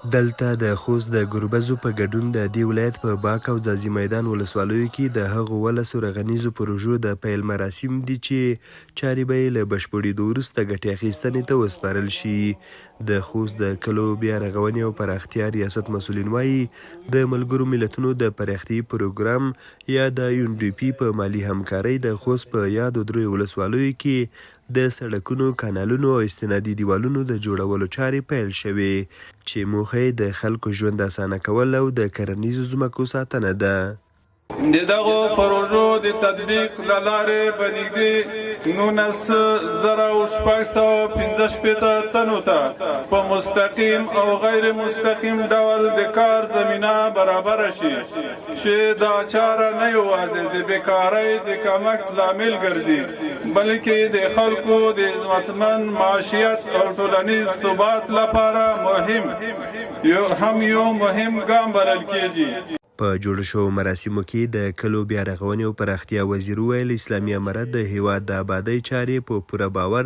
دلته د خوست د ګربزو په ګډون د دې ولایت په باک او ځاځي میدان ولسوالیو کې د هغو ولسو رغنیزو پروژو د پیل مراسم دي چې چارې به یې له بشپړېدو وروسته ګټې اخیستنې ته وسپارل شي. د خوست د کلو بیا رغونې او پراختیا ریاست مسؤلین وايي، د ملګرو ملتونو د پراختیايي پروګرام یا د یونډیپي په مالي همکارۍ د خوست په یادو دریو ولسوالیو کې د سړکونو، کانالونو او استنادي دیوالونو د جوړولو چارې پیل شوې، چې موخه یې د خلکو ژوند اسانه کول او د کرنیزو ځمکو ساتنه ده. د دغو پروژو د تطبیق له لارې به نږدې 19,665 تنو ته په مستقیم او غیر مستقیم ډول د کار زمینه برابره شي، چې دا چاره نه یوازې د بیکارۍ د کمښت لامل ګرځي، بلکې د خلکو د عزتمن معاشیت او ټولنیز ثبات لپاره مهم هم یو مهم ګام بلل کېږي. په جوړو شوو مراسمو کې د کلو بیارغونې او پراختیا وزیر وویل، اسلامي امارت د هېواد د ابادۍ چارې په پوره باور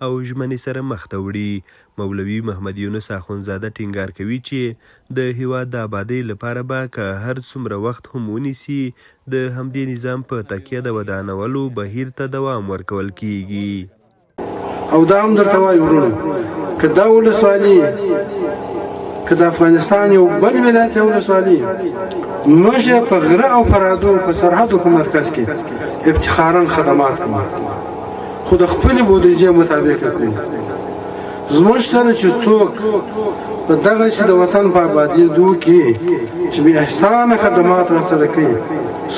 او ژمنې سره مخته وړي. مولوي محمد یونس اخندزاده ټینګار کوي چې د هېواد د ابادۍ لپاره به که هر څومره وخت هم ونیسي، د همدې نظام په تکیه د ودانولو بهیر ته دوام ورکول کېږي. او دا هم درته وایو وروڼو، که دا ولسوالي که د افغانستان یو بل ولایت یا ولسوالي، موږ په غره او پرادو په سرحدو په مرکز کې افتخارا خدمات کوو، خو د خپلې بودیجې مطابق کوو. زموږ سره چې څوک په دغسې د وطن په آبادېدو کې چې بې احسانه خدمات را سره کوي،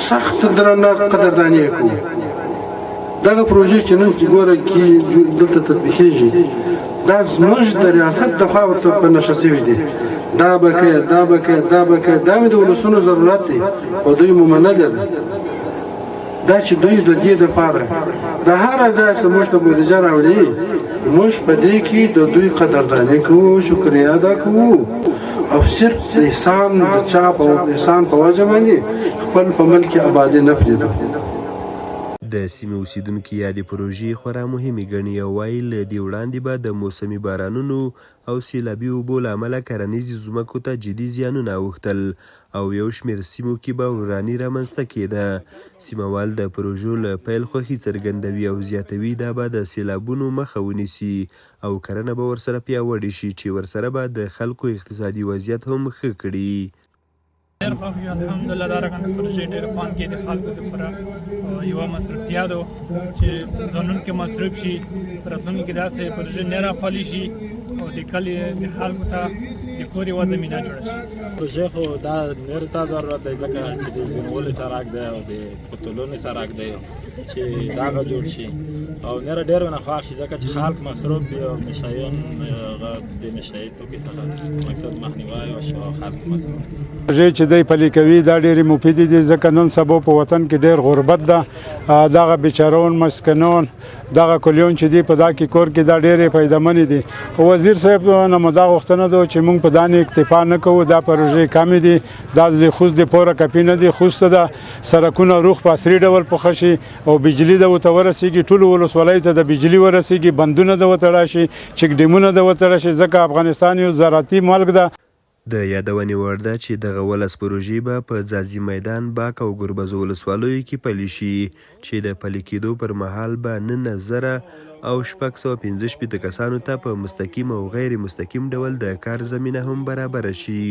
سخت درنه قدرداني یې کوو. دغه پروژې چې نن چې ګوره کې دلته تطبیقېږي، دا زموږ د ریاست د خوا ورته په نښه شوي دي. دا به کوي، دا به کوي، دا به کوي، دا مې د ولسونو ضرورت دی، خو دوی مو منلې ده. دا چې دوی د دې لپاره د هر ځای څخه موږ ته بودیجه راوړي، موږ په دې کې د دوی قدرداني کوو، شکریه ادا کوو، او صرف د احسان د چا په احسان په وجه باندې خپل په ملک کې آبادي نه پرېږدو. د سیمې اوسېدونکي یادې پروژې خورا مهمې ګڼي او وايي، له دې وړاندې به د موسمي بارانونو او سېلابي اوبو له امله کرنیزې ځمکو ته جدي زیانونه اوښتل او یو شمېر سیمو کې به وراني رامنځته کېده. سیمه وال د پروژو له پیل خوښي څرګندوي او زیاتوي، دا به د سېلابونو مخه ونیسي او کرنه به ورسره پیاوړې شي، چې ورسره به د خلکو اقتصادي وضعیت هم ښه کړي. ډېر خوښ یو الحمدلله. دا رقم پروژې ډېر خوند کوي د خلکو دپاره، یوه مصروفیا ده چې ځوانان کې مصروف شي، راتلونکي کې داسې پروژې نه راپلي شي او د کلي د خلکو ته د کور یوه زمینه جوړه شي. پروژې خو دا نور ته ضرورت دی، ځکه چې د ګنولې سړک دی او د پتلونې سړک دی چې دغه جوړ شي، او نور ډېر ونه خوښ شي، ځکه چې خلک مصروف دي او نشهیان د نشهیي توکي څخه مقصد مخنیوی وشو او خلک مصروف دي. پروژې چې دی پلي کوي دا ډېرې مفیدې دي، ځکه نن سبا په وطن کې ډېر غربت ده. دغه بیچارون مسکنون دغه کلیون چې دی په دا کې کور کې دا ډېرې فایدهمنې دي. وزیر صاحب نه مو دا غوښتنه ده چې موږ په دانې اکتفا نه کوو، دا پروژې کمې دي، دا د خوست د پوره کافي نه دي. خوست ته د سرکونه روغ په عصري ډول پخه شي او بجلی د ورته ورسیږي، ټولو ولسوالیو ته د بجلی ورسیږي، بندونه د ورته راشي، چک ډیمونه د ورته راشي، ځکه افغانستان یو زراعتي ملک ده. د یادونې وړ ده چې دغه ولس پروژې به په ځاځي میدان، باک او ګربزو ولسوالیو کې پلي شي چې د پلي کېدو پر مهال به 19,665 کسانو ته په مستقیم او غیر مستقیم ډول د کار زمینه هم برابره شي.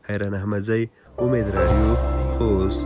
حیران احمدزی، امید راډیو، خوست.